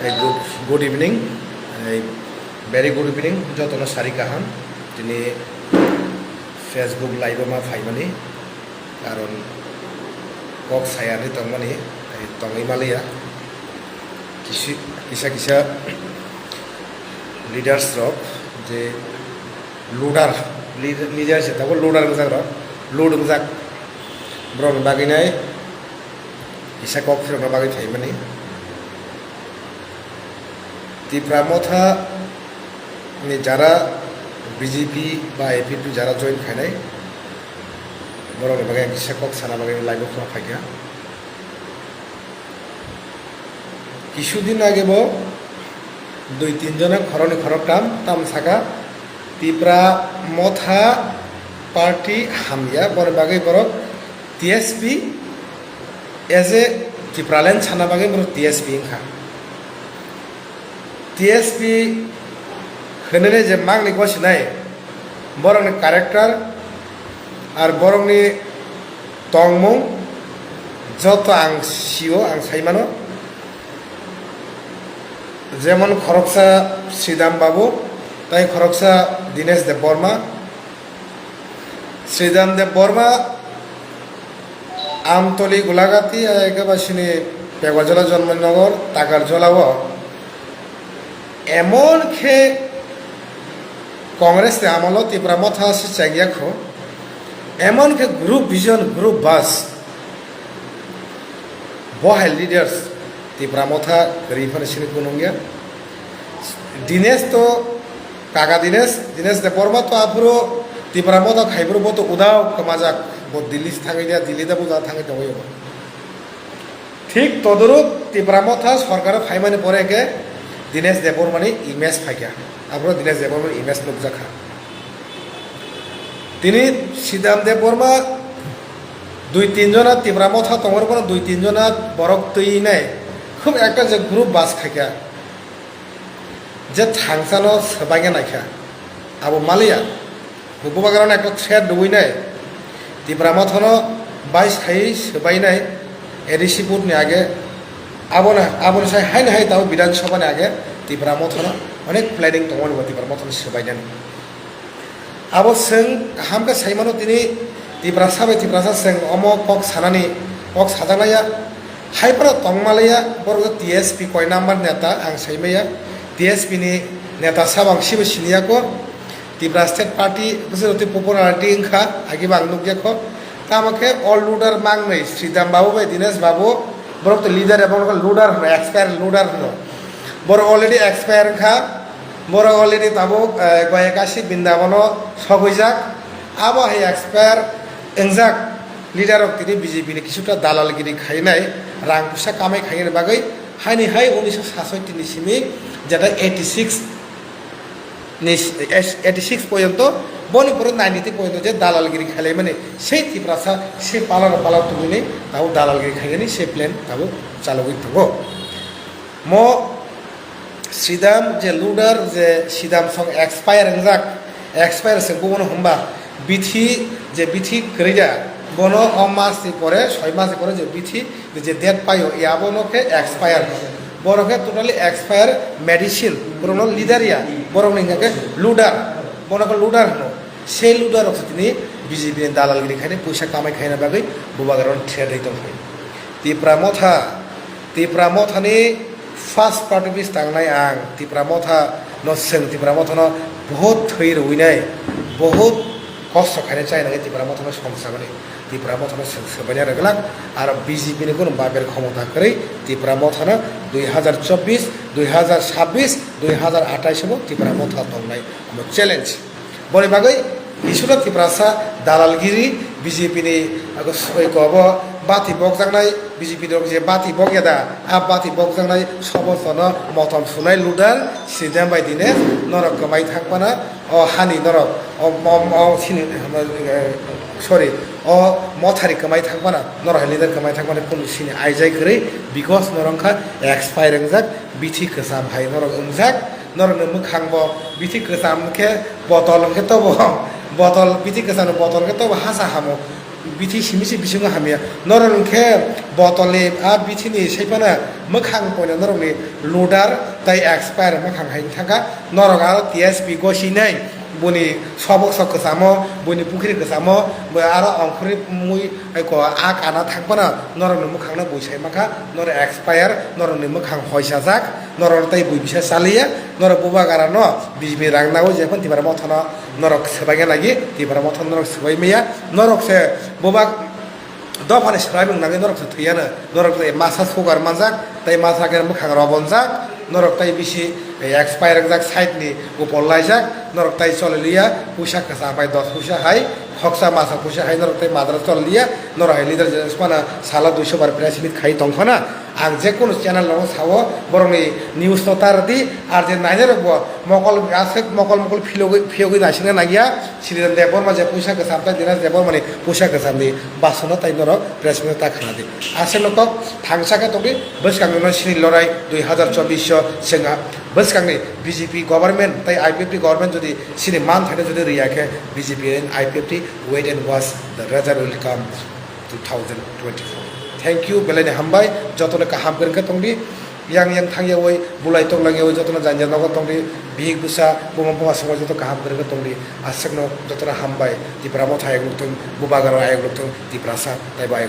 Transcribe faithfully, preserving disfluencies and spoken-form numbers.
Hey, good, good evening. Hey, very good evening. Jotono sari kaham. Tini Facebook live ma phaimani. Karon kok sayani tongmani, hey, tongwi maliya. Kisi, kisa kisa leaders rok je loader, lead-, leader se tabuk loader wngjak rok, load wngjak. Borok ni bagwi nai kisa kok phirokna bagwi phaimani. Tipra Motha ni jara B J P ba A P P jara join khainai, borok ni bagwi ang kisa kok sana bagwi live o khulok phaikha. Kisudin age bo dui tin jona khoroknwi khoroktham tam saka Tipra Motha party hamya, boni bagwi borok T S P as a Tipraland sana bagwi borok T S P wngkha. T S P hwnwi je mangni gosinai, borokni character ar borokni tongmung joto ang sio, ang sai mano. Jemon khoroksa Sridham Babu, tai khoroksa Dinesh Debbarma. Sridham Debbarma Amtoli Gulagati, ai khe ba sini Pegwajala Janmanagar, Takarjala o. Emon khe Congress ni amolo Tipra Motha se chagya kho. Emon khe group vision, group bus. Bo hai leaders Tipra Motha kwrwi phano sini kunung ya. Dinesh to kaka Dinesh, Dinesh Debbarma to aphuru Tipra Motha khai phuru bo to udao kwmajak, bo Delhi se thangwi ya, Delhi da bo da thangwi tongwi bo. Thik todoruk Tipra Motha sorkar phaimani pore khe Dinesh Debbarma ni image phaikha. Aphuru Dinesh Debbarma ni image nukjakha. Tini Sridham Debbarma dui tin jona Tipra Motha tongmani bono dui tin jona borok twi nai khub ekta je group bus khaikha, je thangsano swbaina naikha, abo maliya. Bubagrano ekta threat rwui nai Tipra Mothano bais khaiwi swbainai A D C vote ni age, abono, aboni sai haino hai tabo Bidhan Sabha ni age Tipra Mothano onek planning tongmani bo Tipra Mothano swbainani. Abo chwng kaham khe sai mano, tini Tiprasa bai Tiprasa chwng omo kok sanani, kok sajaknai ya. Hai phano tongma laiya, borok T S P koi number neta ang sai maya. T S P ni neta sabo ang sibo sini ya ko. Tipra State Party bwswk twi popularity wngkha, agi bo ang nukya kho. Tamo khe o loader mangnwi Sridham Babu bai Dinesh Babu, borok to leader, abo no leader hwno, expert leader hwno. Borok already expert wngkha. Borok already tabuk, eh, Goyakasi Brindabono sogwijak. Abo hai expert wngjak leader rok tini B J P ni kisuta dalalgiri khainai, rang puisa kamai khainani bagwi. Haini hai unisho sasotti ni simi jeta eighty six ni, eighty six poyonto, boni pore ninety three poyonto je dalalgiri khailaimani, sei Tiprasa, sei palaro pala tubuni tabuk dalalgiri khainani sei plan tabuk chalogwi tongo. Mo Sridham je loader, je Sridham song expire wngjak, expire se bono hwnba bithi, je bithi kwrwi da, bono o mas ni pore, soi mas ni pore je bithi, je date paio, ya bono khe expire. Bono khe totally expire medicine, bono leader ya, borok ni hwnka khe loader, bono khe loader hwno. Sei loader rok se tini B J P ni dalalgiri khainai, puisa kamai khaina bagwi bubagrano threat ri tongkha. Tipra Motha, Tipra Mothani first party office tangnai ang, Tipra Motha no chwng, Tipra Motha no bohut thwi rwinai, bohut kosto khainai chainai Tipra Motha no songsamani, Tipra Motha no chwng swbaina rwglak, aro B J P ni kunu baper khomota kwrwi Tipra Motha no dui hazar chobbish, dui hazar sabbish, dui hazar atais bo Tipra Motha tongnai omo challenge. Boni bagwi Isura Tiprasa dalalgiri B J P ni, abo soi kobo bati bokjaknai, B J P rok je bati bokya da, a bati bokjaknai sobostono motom sunai loader Sridham bai Dinesh norok kwmai thangpana, o hani norok, o, o, o sini, eh, sorry, o Mothari kwmai thangpana, norok hai leader kwmai thangpana kunu sini aijai kwrwi, because norok wngkha expire wngjak, bithi kwcham hai norok wngjak. Norokni mwkhang bo bithi kwcham khe botol hwnkhe tobo, botol, bithi kwchamni botol hwnkhe tobo hasa hamo. Bithi simi se bisingo hamya. Norok hwnkhe botolni a bithini saiphano mwkhang poino norokni loader tei expire mwkhang hai wngkha. Norok aro T S P gosinai boni sobok sok kwchamo, boni pukhri kwchamo, bo aro ongkhorwi mui eko a kana thangphano norokni mwkhangno bui sai mankha, norok expire, norokni mwkhang hoisajak, norok tei bui bisa chaliya, norok bubagrano bijimi rang nawi jephano Tipra Mothano norok swbaina lagi, Tipra Mothano norok swbai maya, norok se bubak dophani swraimung nangwi norok se thwiyano, norok se masa sugar manjak, tei masa khe mwkhang robonjak, norok tei bisi expire wngjak, side ni upor laijak, norok tei choliliya, puisa kwcham bai dos puisa hai, khoksa masa puisa hai norok tei madra choliliya, norok hai leader je phano salo duiso bar press meet khai tongphano, ang je kunu channel rogo sao, borokni news no tar di, ar je nainai rok bo mokol aswk mokol mokol phiyogwi phiyogwi naisingna nangya, Sridhar Debbarma je puisa kwcham tei Dinesh Debbarmani puisa kwchamni basono tei norok press meet ta khna di. Aswk no kok thangsa khe tongdi, bwskangni no sini lorai dui hazar chobbish o chwng bwskangni B J P government tei I P F T government jodi sini man thaino jodi riya khe B J P and I P F T wait and watch, the result will come two thousand twenty-four. Thank you, belai ni hambai, jotono kaham kwrwng khe tongdi, yang yang thang yawi, bulai tong lang yawi, jotono janja nogo tongdi, bihik bwsa, buma buma songwi joto kaham kwrwng khe tongdi, aswkno jotono hambai, Tipra Motha ayok lukthung, Bubagra ayok lukthung, Tiprasa taibo ayok.